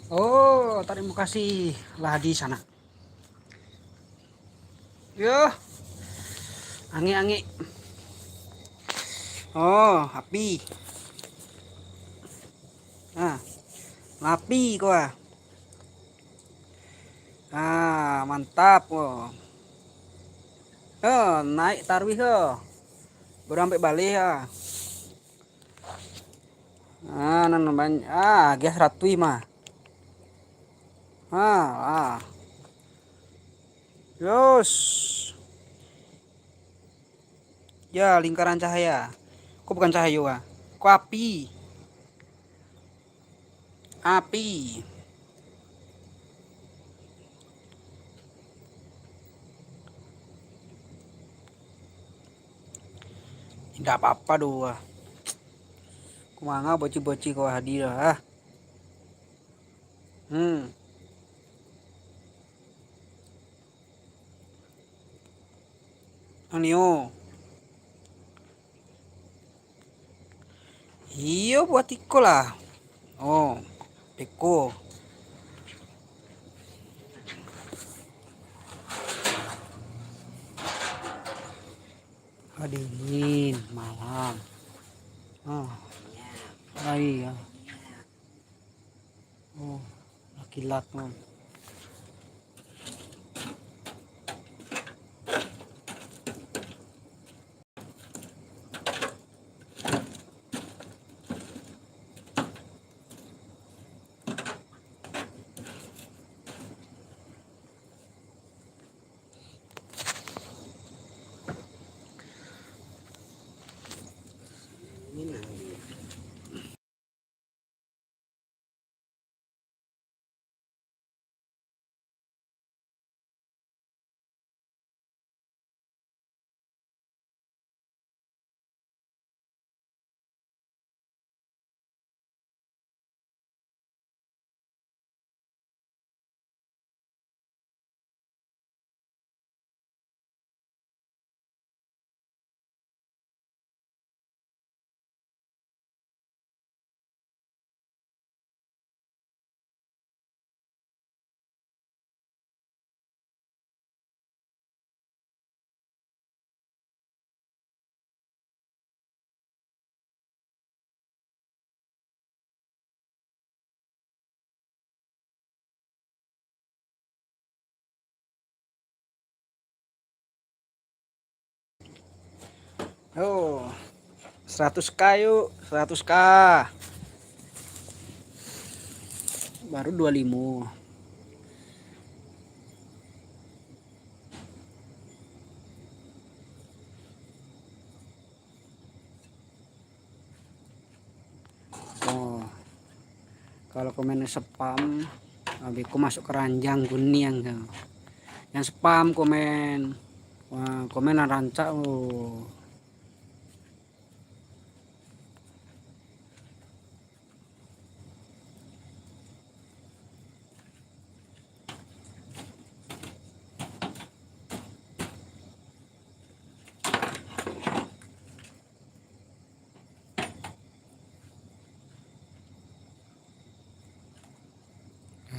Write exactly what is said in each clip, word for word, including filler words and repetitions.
Oh, tarimo kasih lah di sana. Yo. Angek-angek. Oh, api. Ah. Api ko ah. Ah, mantap ko. Oh, naik taruih ko. Baru ampek baleh ah. Ah, nan banyak. Ah, gas ratuih mah. Ah, ah. Yos. Ya, lingkaran cahaya. Kok bukan cahayo ah. Kok api. Api. Indak apa-apa doh ah. Kumanga bocil-bocil ko hadi doh ah. Hmm. Anio. Iyo, buat iko lah. Oh, iko. Ah, dingin malam. Ah. Ah, iya. Oh, lah kilat, man. Oh, seratus K yuk, seratus K. Baru dua limo. Oh, kalau komen spam, abih ko masuk keranjang kuniang tu. Yang spam komen, wah, komen nan rancak, oh.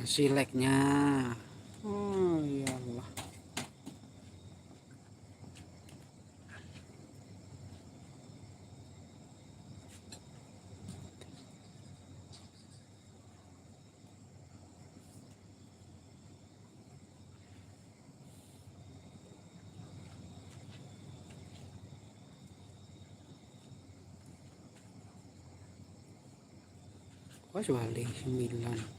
Sileknya. Oh, ya Allah. Pas balik sembilan.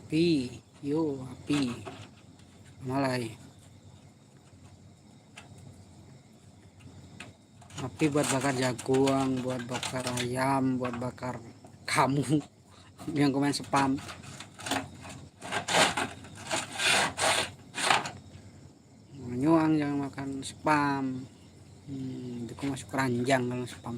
Api, yo, api. Malai. Api buat bakar jaguang, buat bakar ayam, buat bakar kamu yang komen spam. Manyuang jangan makan spam. Hmm, itu kok masuk keranjang kalau spam.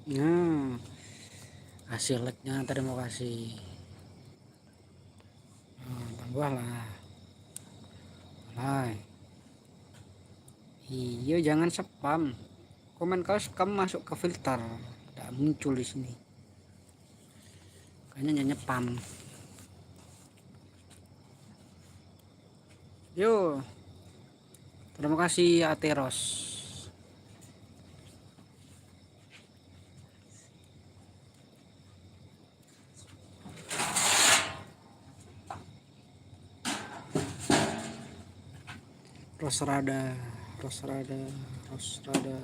Nah, kasih like-nya, terima kasih. Nah, tambahlah. Alai. Iyo, jangan spam. Komen kau spam masuk ke filter, tak muncul di sini. Kayaknya nyanyepam. Yo. Terima kasih, Ateros. Rosrada, Rosrada, Rosrada.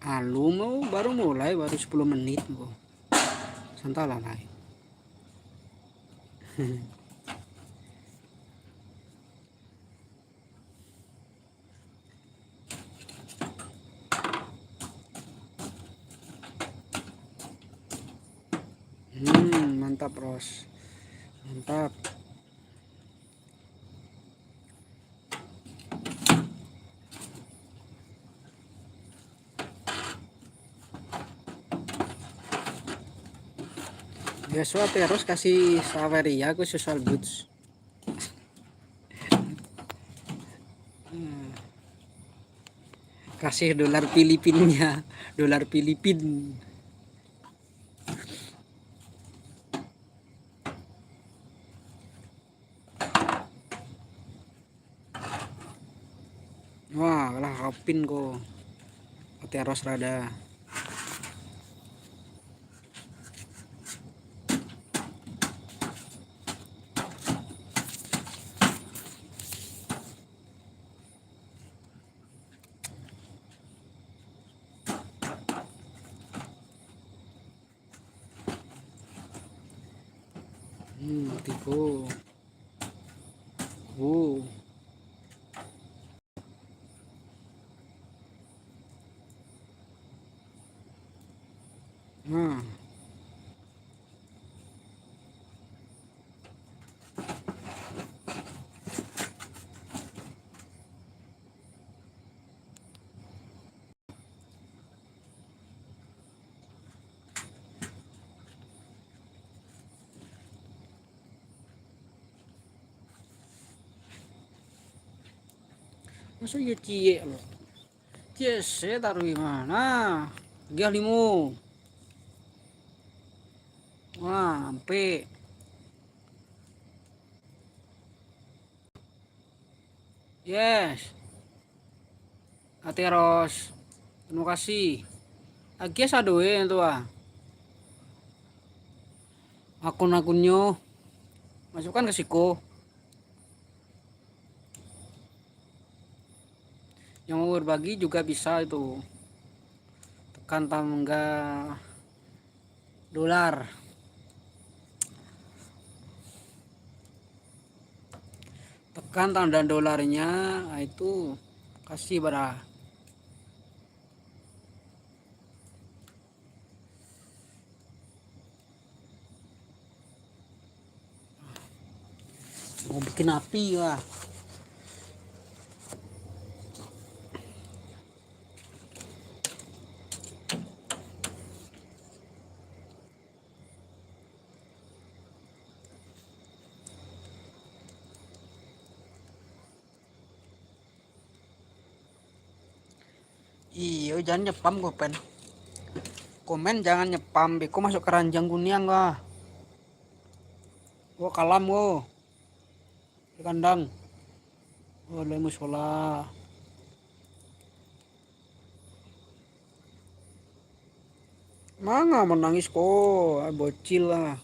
Alun, baru mulai, baru sepuluh menit, bro. Santai lah, lai. Hmm, mantap, Ros. Mantap. Biaso Ateros kasih Saveria ku Social Goods. Kasih dolar Filipinnya, dolar Filipin. Wah, lah rapin ko. Ateros Rosrada. Hmm, tigo. Oh. Nah. Masa iyo ciek lo. Ciek se taruih mah. Nah, agiah limo. Wah, ampek. Yes. Ateros. Terima kasih. Agiah sado e tu ah. Akun-akunnyo masukkan ke siko. Yang mau berbagi juga bisa itu. Tekan tangga dolar. Tekan tanda dolarnya, ah, itu kasih bara. Mau bikin api lah. Iyo, jangan nyepam komen. Komen jangan nyepam, beko masuk keranjang kuniang lah. Wo kalam wo. Di kandang. Wo, lai musola. Manga manangis ko, ah, bocil lah.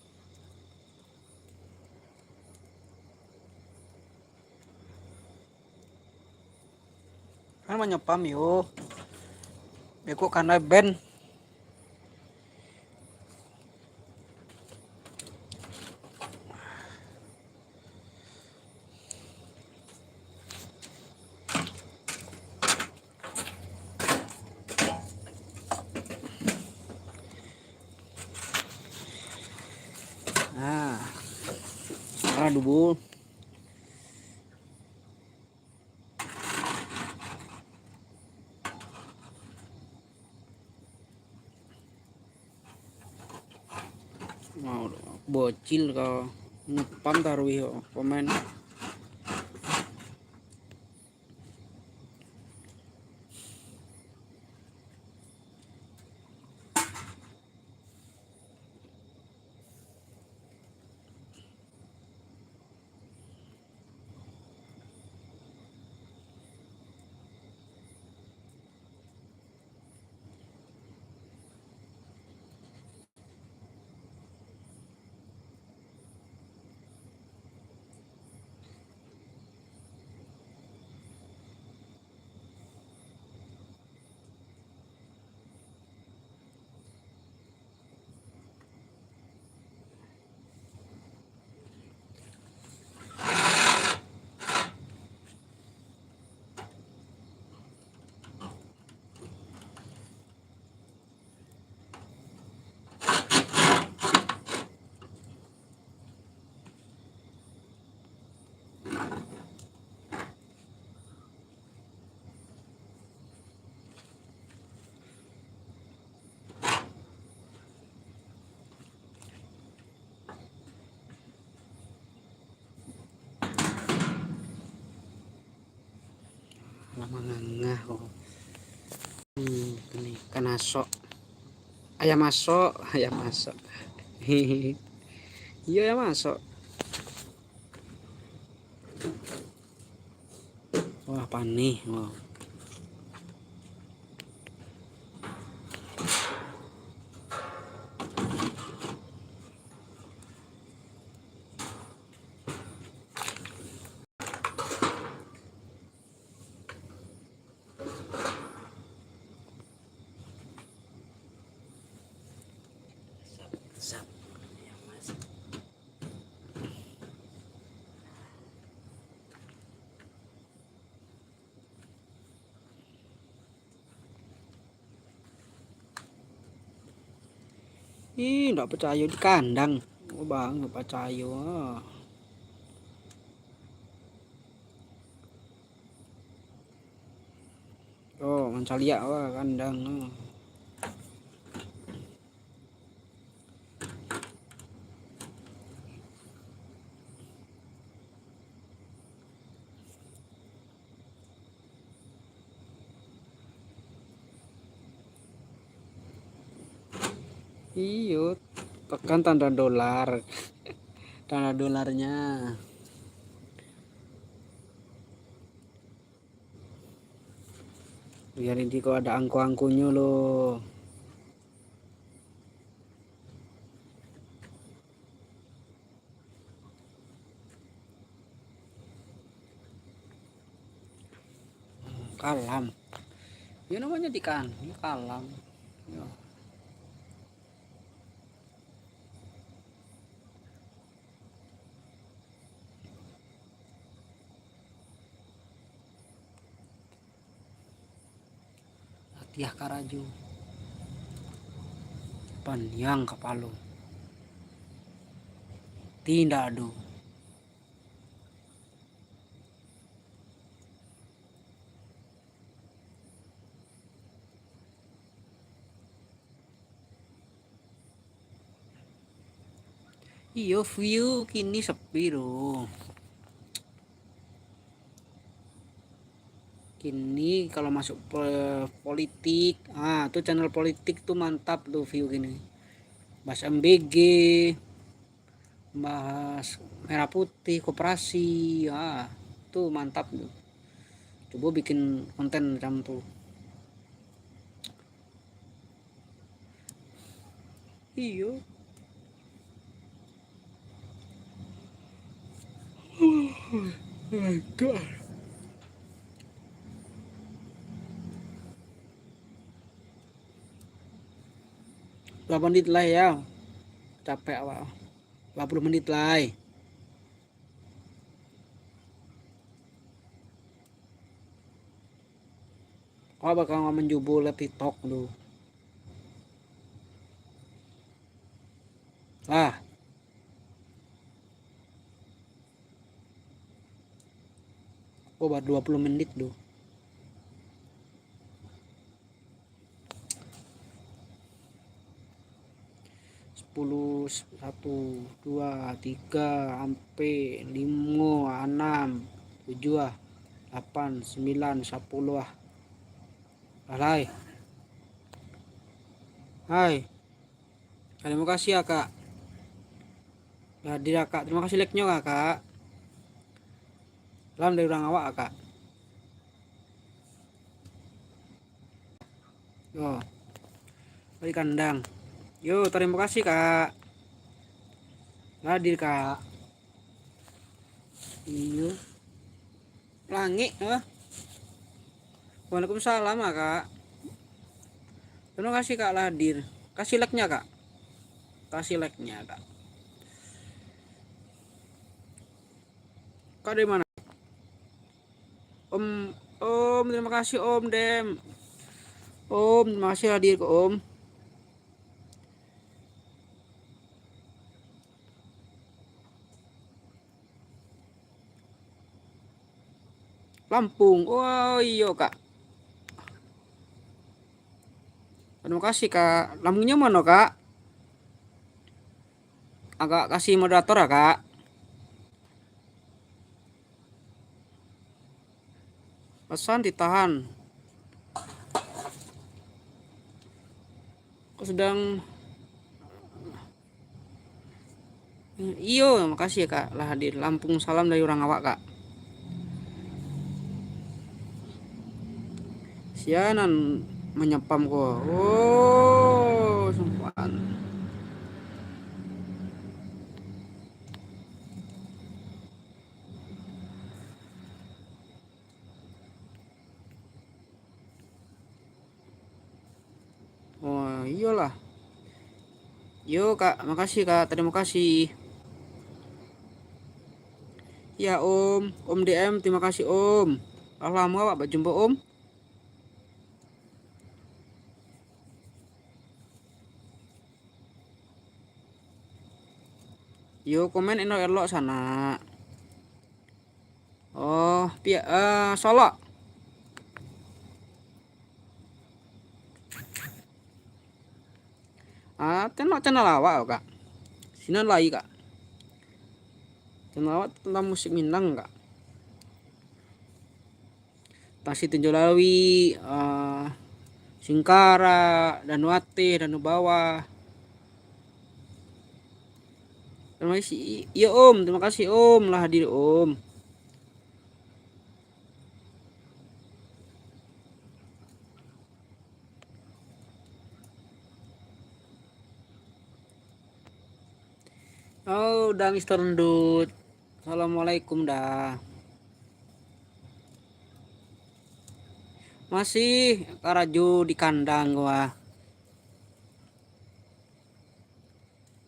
Kan manyepam yo. Beko kanai ben. Nah, arah dubo. Bocil kau. Ngepam taruih kau. Komen. Lah mangangah ko. Hmm, ini kan asok. Ayam asok, ayam asok. Iya, ayam asok. Wah, paneh. Wah. Ih, ndak percaya di kandang. Oh, bang, ndak percaya. Oh, mancaliak wah kandang. Iyo, tekan tanda dolar. Tanda dolarnya. Biar ini kok ada angko-angkonyo lo. Kalam. Ya namanya ikan, ya kalam. Ya. Latiah karajo. Paniang kapalo. Tindak ado. Iyo, view kini sepi doh. Kini kalau masuk pe-, politik, ah, tu channel politik tu mantap tu view kini. Bahas M B G, bahas merah putih, koperasi, ah, tu mantap tu. Coba bikin konten macam tu. Iyo. Berapa menit lah ya? Capek awak. Dua puluh menit lah. Awak bakal manjubo lah TikTok tu. Lah. Oh, baru dua puluh menit tu. Sepuluh Satu, dua, tiga, ampek, limo, anam, tujuah, lapan, sambilan, sapuluah. Lah lai. Hai. Tarimo kasih, Kakak. Lah hadir, Kakak. Tarimo kasih like-nyo, Kakak. Salam dari urang awak, Kakak. Yo. Dari kandang. Yo, tarimo kasih, Kak. Lah hadir, Kak. Iyo. Langik, ah. Waalaikumsalam, ah, Kak. Tarimo kasih, Kak, lah hadir. Kasih like-nya, Kak. Kasih like-nya, Kak. Kak dari mana? Om, Om, tarimo kasih, Om, dem. Om, tarimo kasih hadir ko, Om. Lampung. Oh, iyo, Kak. Tarimo kasih, Kak. Lampung nyo mano, Kak? Agak kasih moderator, ah, Kak. Pesan ditahan. Kok sedang. Iyo, makasih, Kak, lah hadir. Lampung salam dari urang awak, Kak. Sia nan manyapam ko. Oh, sumpah. Oh, iyolah. Yo, Kak, makasih, Kak. Tarimo kasih. Ya, Om. Om D M, tarimo kasih, Om. Lah lamo awak bajumpa, Om. Yo, komen elok-elok sanak. Oh, pia-, eh, Solok. Ah, tengok channel awak, Kak. Sinan lai, Kak. Channel awak tentang musik Minang, Kak. Tasik Tinjau Lawi, eh, Singkarak, Danau Ateh, Danau Bawah. Tarimo kasih, iyo, Om, tarimo kasih, Om, lah hadir, Om. Oh, Da Mister Ndut. Assalamualaikum, Da. Masih karajo di kandang gua.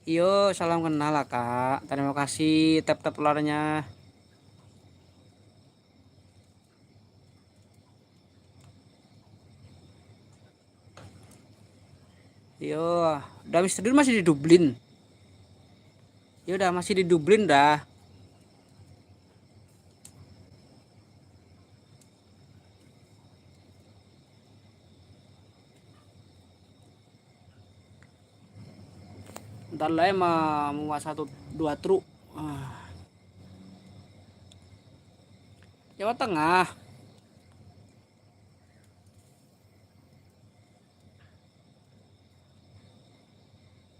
Iyo, salam kenal lah, Kak. Tarimo kasih tap-tap larnya. Iyo, Da Mister Dun masih di Dublin. Iyo, Da, masih di Dublin, Da. Ntar lah, emang muat satu dua truk. Ah. Jawa Tengah.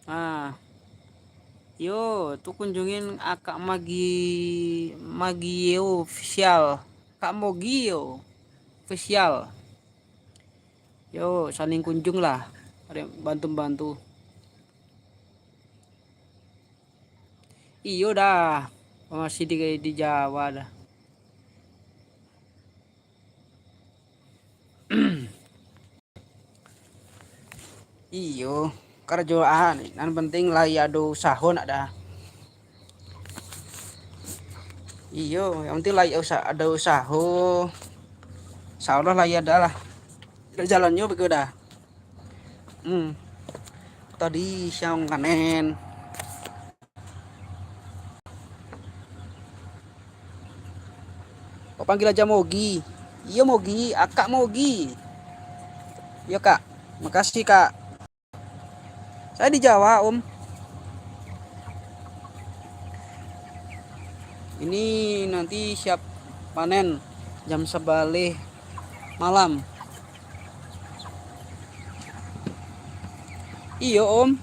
Ah. Yo, tu kunjungin Akak Magi, Magi Official. Kak Mogi yo. Official. Yo, saling kunjung lah. Bantu-bantu. Iyo, Da. Masih di, di Jawa, Da. Iyo, karajo, ah, nan penting lai ado usaho nak, Da. Iyo, yang penting lai usa-, ado usaho. Insya Allah lai ado lah. Jalannyo beko, Da. Hmm. Tadi siang kanen. Kau panggil aja Mogi. Iyo, Mogi, Akak Mogi. Iyo, Kak. Makasih, Kak. Saya di Jawa, Om. Ini nanti siap panen jam sabaleh malam. Iyo, Om.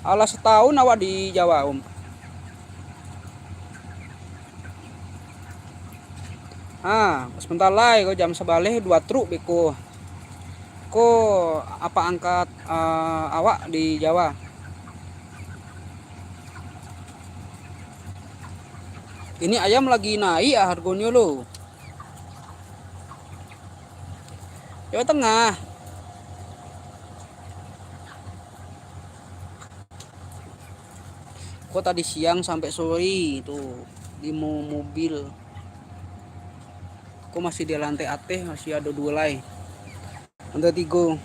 Alah, satahun awak di Jawa, Om. Ha, sabanta lai ko, jam sabaleh dua truk beko. Ko apak angkat, ah, awak di Jawa? Ini ayam lagi naik ah hargonyo lo. Jawa Tengah. Ko tadi siang sampai sore tu di mo-, mobil. Ko masih di lantai ateh, masih ado duo lai. Lantai tigo.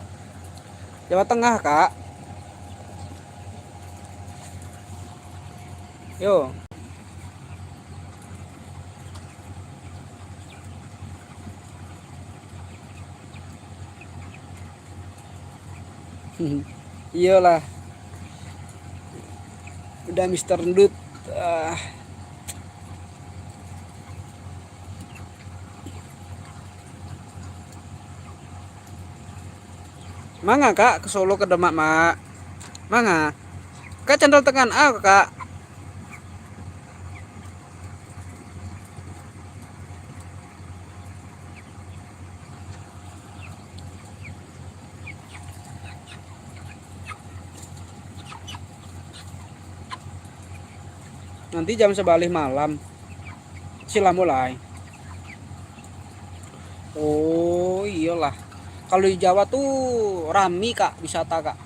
Jawa Tengah, Kak. Yo. Iyolah. Udah Mister Ndut. Ah. Manga, Kak, ke Solo, ke Demak, Mak? Manga? Kak, candol tangan a, Kak? Nanti jam sabaleh malam. Silamo lai. Oh, iyolah. Kalau di Jawa tu rami, Kak, wisata, Kak.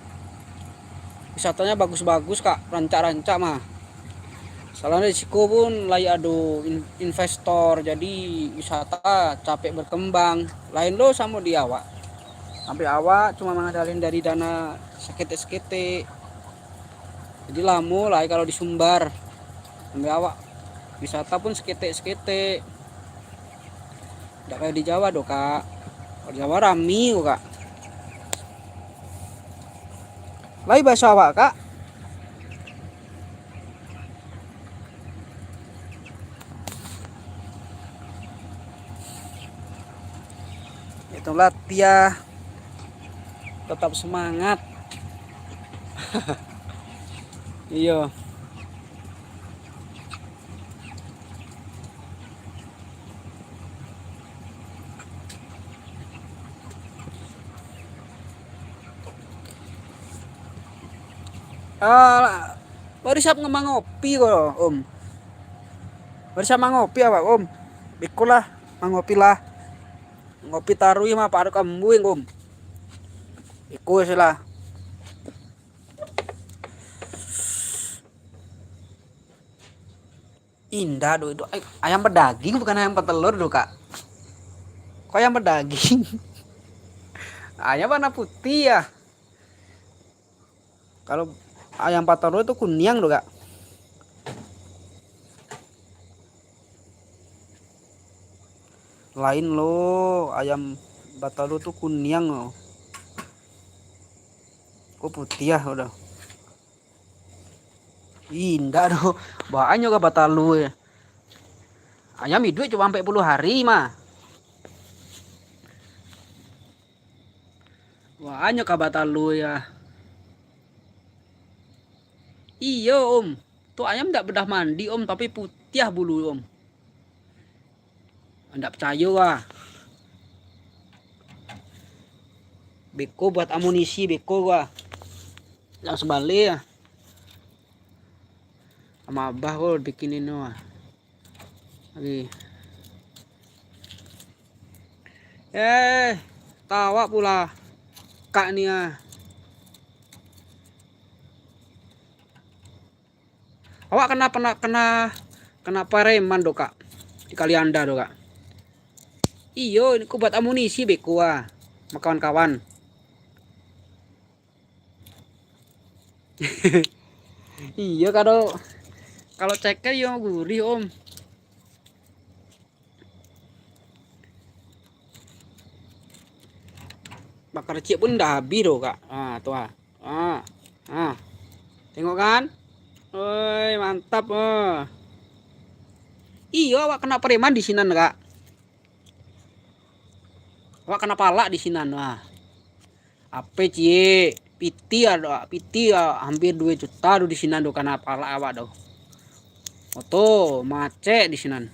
Wisatanya bagus-bagus, Kak, rancak-rancak mah. Soalnya di siko pun lai ado in-, investor, jadi wisata capek berkembang. Lain lo samo di awak. Sampai awak cuma mangandalkan dari dana saketek-saketek. Jadi lamo lai kalau di Sumbar. Sampai awak wisata pun saketek-saketek. Ndak kayak di Jawa doh, Kak. Kalau di Jawa rami ko, Kak. Lai bahaso awak, Kak? Itulah Tia. Tetap semangat. Iyo. Ah, baru siap mangopi ko, Om. Baru siap mangopi awak, Om. Bikulah, mangopi lah. Ngopi taruih mah, parut kambuang, Om. Biko se lah. Indak doh, itu ay-, ayam badaging, bukan ayam patelur doh, Kak. Kok ayam badaging? Ayam warna putih ya. Kalau ayam patelur itu kuniang doh, Kak. Lain lo, ayam batalua tu kuniang lo. Ko putiah udah. Indak doh, banyak ka batalua. Ayam iduik cuma ampek puluah hari mah. Banyak ka batalua ya. Iyo, Om. Tu ayam ndak bedah mandi, Om, tapi putiah bulu, Om. Ndak picayo, ah. Beko buat amunisi, beko, ah. Yang sebalik, ah. Sama abah ko bikinin tu, ah. Lagi. Eh, tawak pula. Kak ni, ah. Awak kena, kena, kena, kena pareman do, Kak. Di Kalianda do, Kak. Iyo, ini ku buat amunisi beko, ah. Sama kawan-kawan. Iyo, kalau, kalau ceker yo gurih, Om. Bakar ciek pun dah habis doh, Kak. Ah, tu ah. Ah. Ah. Tengok kan? Oi, mantap, oh. Iyo, awak kena preman di sinan, Kak. Awak kena palak di sinan, wah. Ape ciek, piti ado, piti hampir dua juta tu di sinan tu kena palak awak tu. Oto, macet di sinan.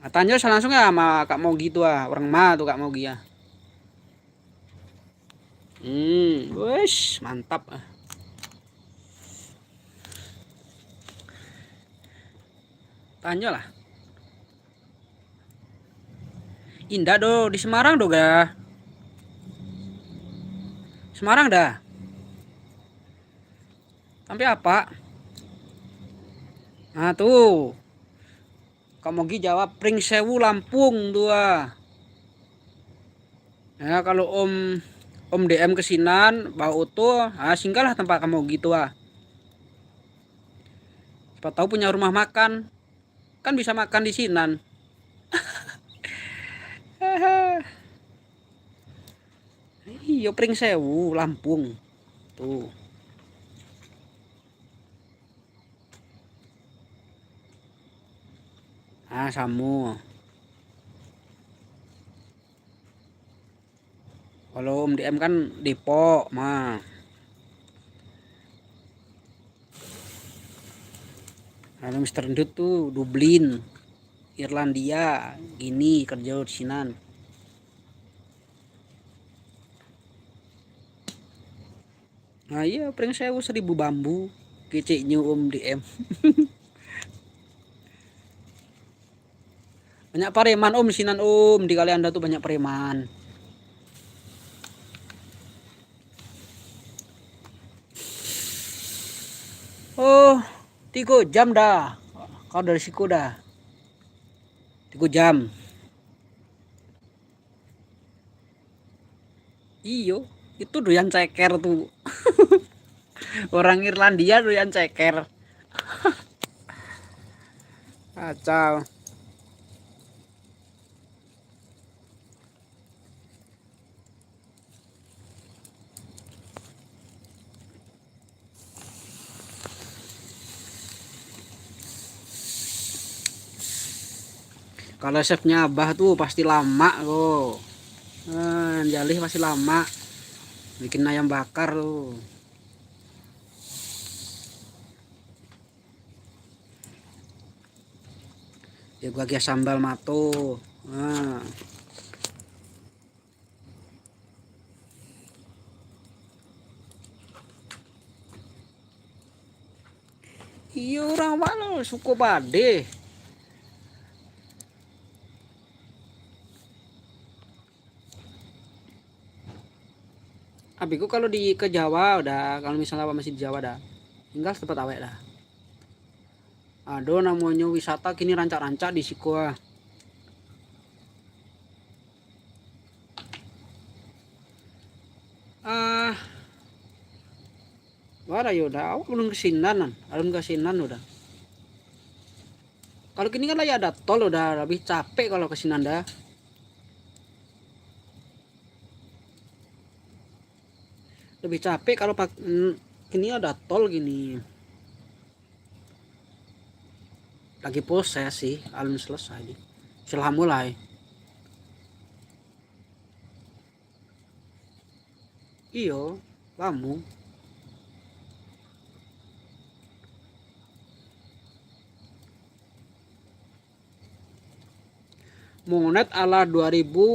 Ah, tanyo sa langsuang ya sama Kak Mogi tu ah, urang ma tu Kak Mogi ah. Hmm, wes, mantap ah. Tanyolah. Indak do, di Semarang do ga? Semarang dah. Sampai apa? Nah, tu. Kak Mogi jawab, Pringsewu Lampung tu ah. Ya, kalau Om Om D M ke sinan, bawa oto, ah, singgahlah tempat Kak Mogi tu ah. Siapa tahu punya rumah makan. Kan bisa makan di sinan. Iyo, Pringsewu, Lampung. Tuh. Ah, samo. Kalau Om D M kan Depok, mah. Kalau Mister Endut tu Dublin, Irlandia, gini kerja di sinan. Nah, iya, Pringsewu Seribu Bambu, keceknyo Om D M. Banyak pareman, Om, sinan, Om. Di kalian dah tu banyak pareman. Oh, tigo jam dah. Kau dari siku dah. Tigo jam. Iyo, itu Duyan Ceker tu. Orang Irlandia Duyan Ceker. Kacau. Kalau chefnya Abah tu pasti lamak ko. Ah, jaleh pasti lamak. Bikin ayam bakar tu. Ya, gua agiah sambal mato. Ah. Iyo, urang awak lo suko badeh. Abih ko kalau di, ka Jawa dah, kalau misalnya awak masih di Jawa dah, tinggal tempat awak dah. Ado namonyo wisata kini rancak-rancak di siko ah. Ah, wara yo dah, awak alun ka sinan, alun ka sinan udah. Kalau kini kan lah ya ada tol udah, lebih capek kalau ka sinan dah. Lebih capek kalau pak-, mm, kini ada tol gini. Lagi proses sih, alun selesai. Selamo lah, eh. Iyo, lamo. Monet alah dua ribu,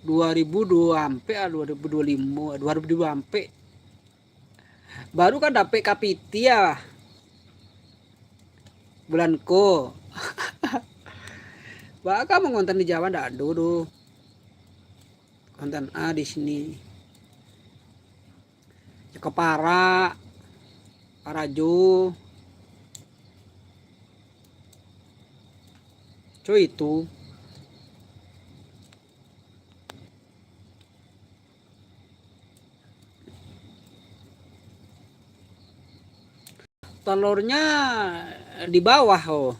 dua ribu dua ampek ah, dua ribu dua limo, dua ribu dua ampek. Baru kan dapek kapitiah bulan ko. Baa ka mangonten di Jawa ndak ado doh. Konten A di sini. Cako parak, parajo. Co itu. Telurnya di bawah, oh.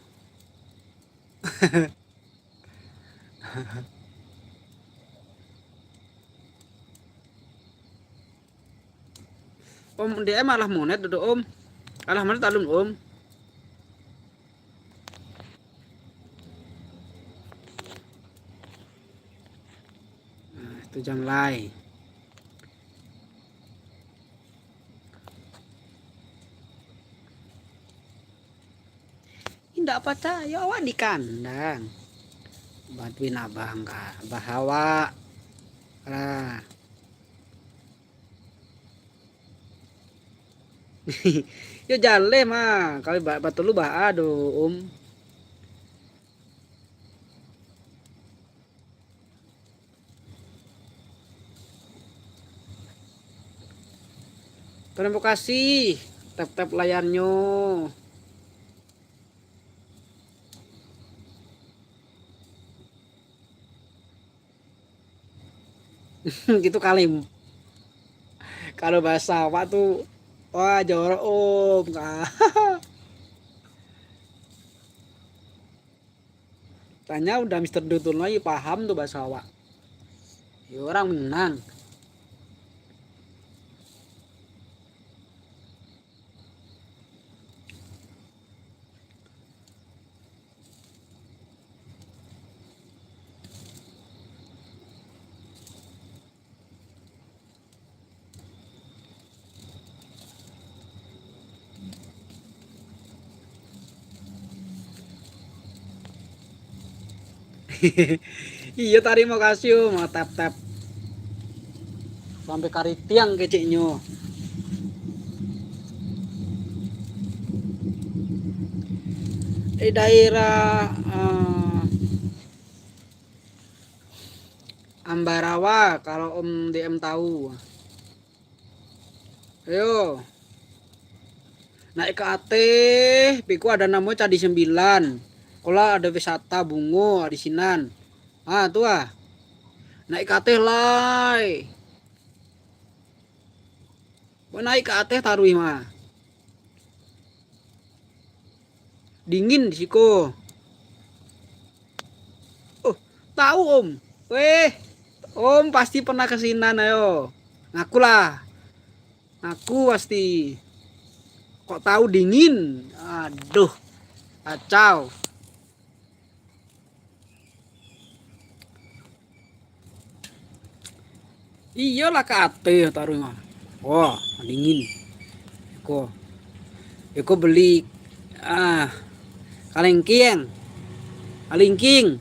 Om D M alah monet doh, Om. Alah monet alun, Om. Tu jam lai. Indak pacayo, awak di kandang. Bantuin abang ka, abah awak. Lah. Yo jaleh mah, kalau ba-, batulu baa do, Om. Tarimo kasih, tap-tap layarnyo. Gitu kalim. Kalau bahasa awak tu, wah, jorok, Om. Tanya udah Mister Dutun lagi paham tu bahasa awak. Ya, orang Minang. Iyo, tarimo kasih, Om, tap-tap. Sampai karitiang keceknyo. Di daerah, eh, Ambarawa, kalau Om D M tahu. Ayo. Naik ka ateh, beko ado namo Candi Sembilan. Ko lah ado wisata bungo di sinan. Ah, tu ah. Naik ka ateh lai. Ko naik ka ateh taruih mah. Dingin di siko. Oh, tahu, Om. Weh, Om pasti pernah ke sinan, ayo. Ngakulah. Ngaku pasti. Kok tahu dingin? Aduh, kacau. Iyolah, ka ateh taruih mah. Wah, dingin. Iko, iko beli, ah, kalengkeng. Kalengkeng.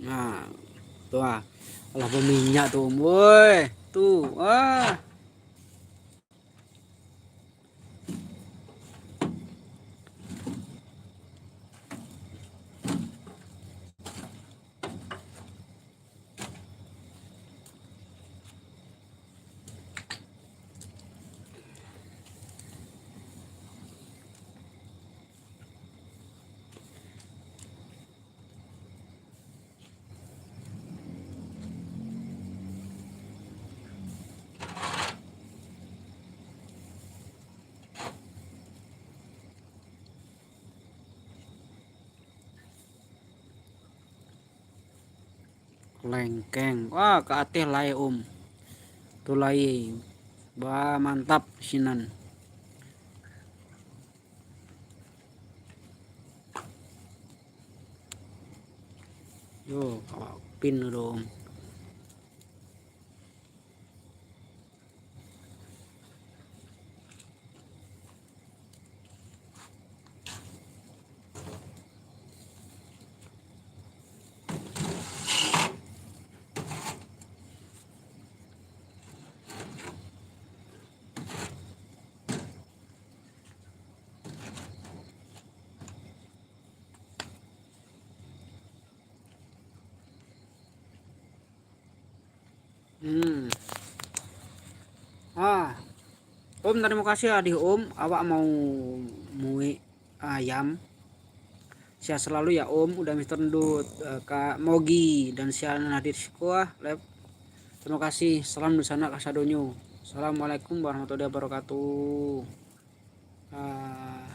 Nah, tu ah. Alah, baminyak tu, Om. Woi, tu. Ah. Lengkeng. Wah, ka ateh lai, Om. Tu lai. Wah, mantap sinan. Yo, awak pin dulu. Hmm. Ah. Om, tarimo kasih adih Om, awak mau muik ayam. Sehat selalu ya Om, udah Mister Ndut, eh, Kak Mogi, dan siaran hadir siko ah, live. Terima kasih. Salam dunsanak kasadonyo. Assalamualaikum warahmatullahi wabarakatuh. Ah,